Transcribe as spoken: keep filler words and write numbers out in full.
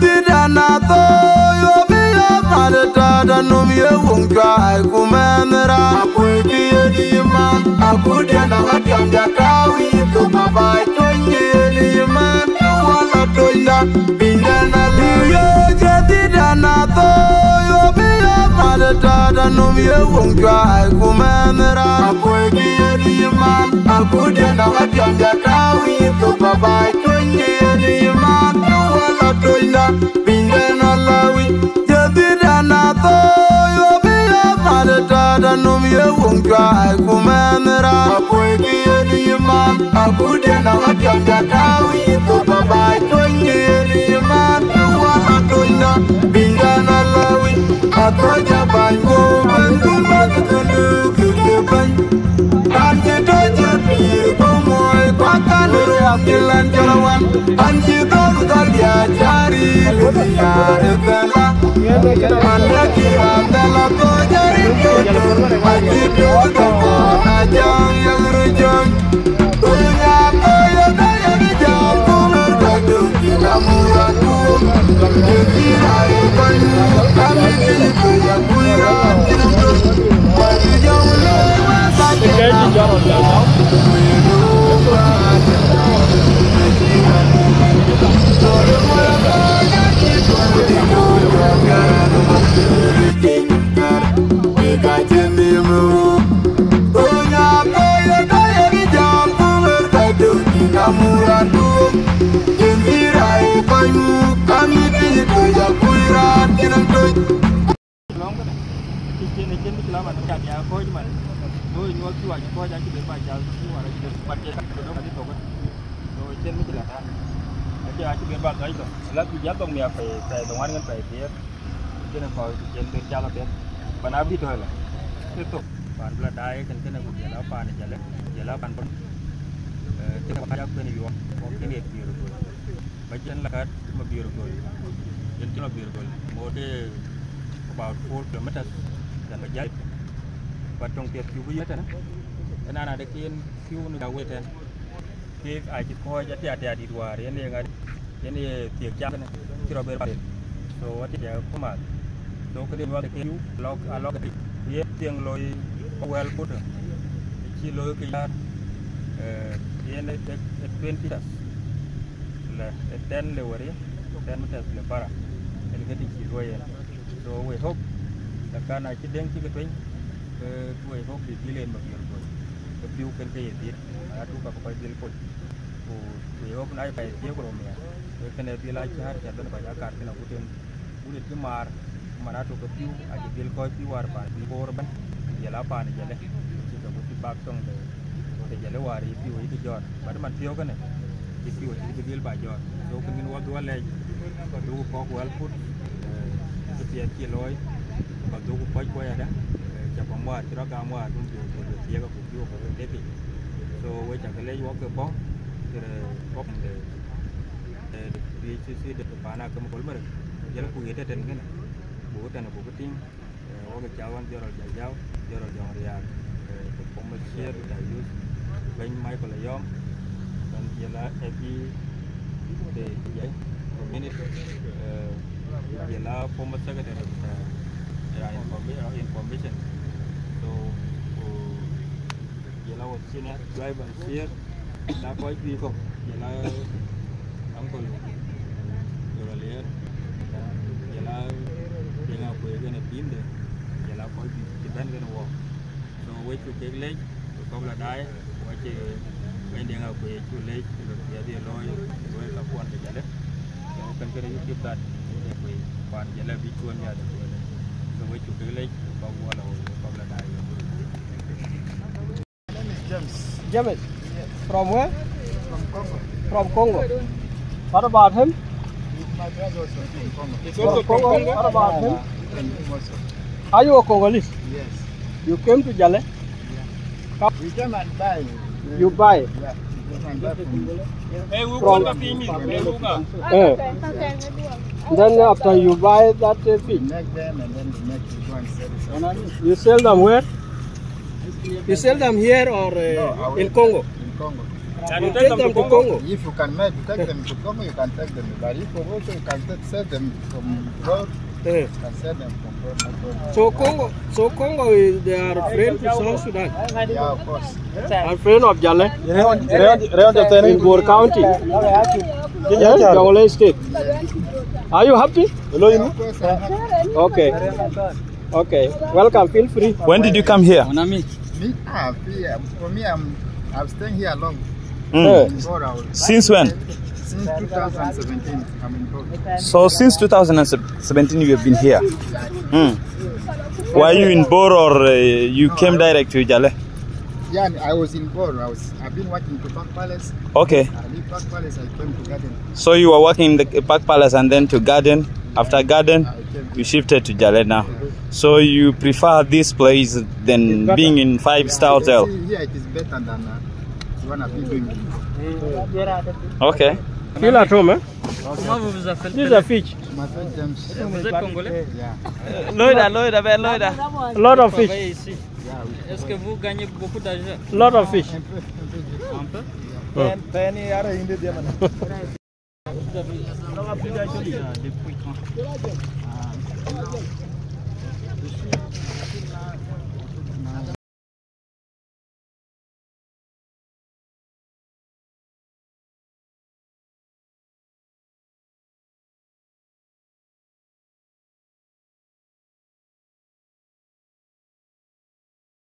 Dhït anathooi, wo bï ya mal tɔ̈ tɔ̈ nöm ye woŋ cuai, ku mɛnh raan kuöc kë ye dï man. Akut diɛn a ɣa tiam ja tääu yï thok abac tuɔny kë ye dï man. Wala tuɔnyda, pinydɛn a lëu ye jadït anathooi, wo bï ya mal tɔ̈ tɔ̈ nöm ye woŋ cuai, ku mɛnh raan kuöc kë ye dï man. Akut diɛn a ɣa tiam ja tääu yï thok abac tuɔny kë ye dï man. Wala tuɔnyda, pinydɛn a lëu ye jadït anathooi, wo bï ya mal tɔ̈ tɔ̈ nöm ye woŋ cuai, ku mɛnh raan kuöc kë ye dï man. Akut diɛn a ɣa tiam ja tääu yï thok abac tuɔny kë ye dï man. Wala tuɔnyda, pinydɛn a lëu. Athɔ̈c abany guɔ bɛ̈ny, ku bɛ̈ny, ku lëu kë ke bɛ̈ny. An cï tɔ̈ jɔt pïïr ku muɔi, ku akan röt akïl an cɔl awan. An cï dhɔ̈k dhɔ̈l ya cari, ku ya röt thɛla. An lɛ̈k kï raan thɛla, ku jari kë tɔ̈. An cï piɔ̈u dhɔ̈k, ku na jɔŋ yek röt jɔŋ. Kën kɔc cï cen bï cal apiɛth. Pan abï tɔ̈ ëlä. Kë thok. Pan bï la daai kën kënë ku jël a pan Jalë, jël a pan bɔn. Eh, kën kɔc akuën yuɔɔk, wok kën ye biur göl. Ba jën la kat ma biur göl. Jën cï ma biur göl. Ŋoot de about four kilometers. Jën ba jal. Ba töŋ piɛth piu ku yï tën. Ënana de kën piu në ka wël tën. Kek acï kɔ̈ɔ̈c atiatiadït wäär, yen ye ŋa, yen ye thiëk cak kënë, cï rɔt ber path. So, atiatiɛ̈ ku math. So, këde nyuɔɔth ke yu, alɔk, alɔk, ku ye thiëŋ loi, wɛl kutë, cï loi ke yar, eh, yen ë, ë, ë twenty meters, le, ë ten le wëri, ten meters le para, yen ke të cï luɔi yen. So, we hope, la kan acï dëŋ cï ke tueny, ke, ke we hope bï dhil en ma biöl gol. Ke piu kën ke ye dhil, aya tu ka bï kɔc dhil kony. Ku we hope na ye pɛɛi thiëër ku rou miɛt, ke kënë dhil a cäär cä ben kɔc a kat kën agut en, agut en cï maar, man a tu ke piu, acï dhil kɔc piu war pan bï koor ëbɛ̈n, ku jël a pan Jalë, cï ke ku cï bak töŋ de, de Jalë war ye piu ye ke jɔt. But man piu kënë, cï piu acï bï dhil ba jɔt. So, kën kën wä bï wä lɛc, ku dhuk kɔ̈k wɛl kut, eh, kë piɛth cï looi, ku dhuk kɔc kuɔc ada, eh, cä kɔŋ wäär cï rɔt gam wäär, dun piu ku thiëëk ku piu ku dek. So, we cä ke lec wä ke bɔ̈, kërë kɔ̈k de, eh, P H C C de pan a ke mukol mërë, jël ku ɣet tëtën kënë, buk tën buk tïŋ. Eh, wok cak ɣɔn General Jajau, General Jɔŋ Riak, eh, the former chair with I use, Bɛ̈ny Michael Ayom, and jël a F B de Jai, community, eh, jël a former secretary with, eh, yeah, informa-, information. So, ku jël a wok senior driver here, na kɔc juëc kɔ̈k, jël a uncle Juralier, jël a Deŋ Akuëi kën ë team de, jël a kɔc juëc cï bɛ̈n kën wok. So, we cuk kek lec, we kɔ̈k la daai, we cï Bɛ̈ny Deŋ Akuëi cuk lec, cï lɔ piɛth ye looi, looi ka kuɔn de Jalë. So, kën kënë you keep that, Deŋ Akuëi, kuan Jalë bï cuɔn ya de kuënë. So, we cuk kek lec, we kɔ̈k wɔ la, we kɔ̈k la daai, we. James. James? Yes. From where? From Congo. From Congo. What about him? He's my brother also from Congo. He's also from Congo. What about him? And him also. Are you a Congolese? Yes. You came to Jale? Yeah. Come. We came and buy. You buy? Yeah. We came and buy from. Hey, we from want the thing is, hey, we want. Eh. Then after you buy that, uh, fish, we make them and then we make, we go and sell it. You sell them where? You sell them here or, uh, no, in Congo? In Congo. Can you take them to Congo? If you can manage to take them to Congo, you can take them. But if you also you can take, sell them from road, you can sell them from road. No problem. So Congo, so Congo is they are friend to South Sudan. Yeah, of course. Are friend of Jalle in Bor County, Jonglei State. Are you happy? Hello, you know? Of course, I'm happy. Okay. Okay. Welcome. Feel free. When did you come here? Mon ami. Me, ah, for me, I'm, I'm staying here long. Mm. Since when? Since two thousand seventeen, I'm in Bor. So since two thousand seventeen, you have been here. Mm. Were you in Bor or uh, you came direct to Jalle? Yeah, I was in Bor. I was. I've been working to Park Palace. Okay. I leave Park Palace. I came to Garden. So you were working in the Park Palace and then to Garden. After Garden, you shifted to Jalle now. So you prefer this place than being in five-star hotel? See, here it is better than uh, the one I've been doing before. Okay. Feel at home, eh? Comment vous vous appelez? This is a fish. Je m'appelle James. Vous êtes congolais? Yeah. Loida, loida, ben loida. A lot of fish. Travaillez ici. Est-ce que vous gagnez beaucoup d'argent? Lot of fish. Un peu. Pen, pen, yara, inde dia mana. Vous avez depuis quand?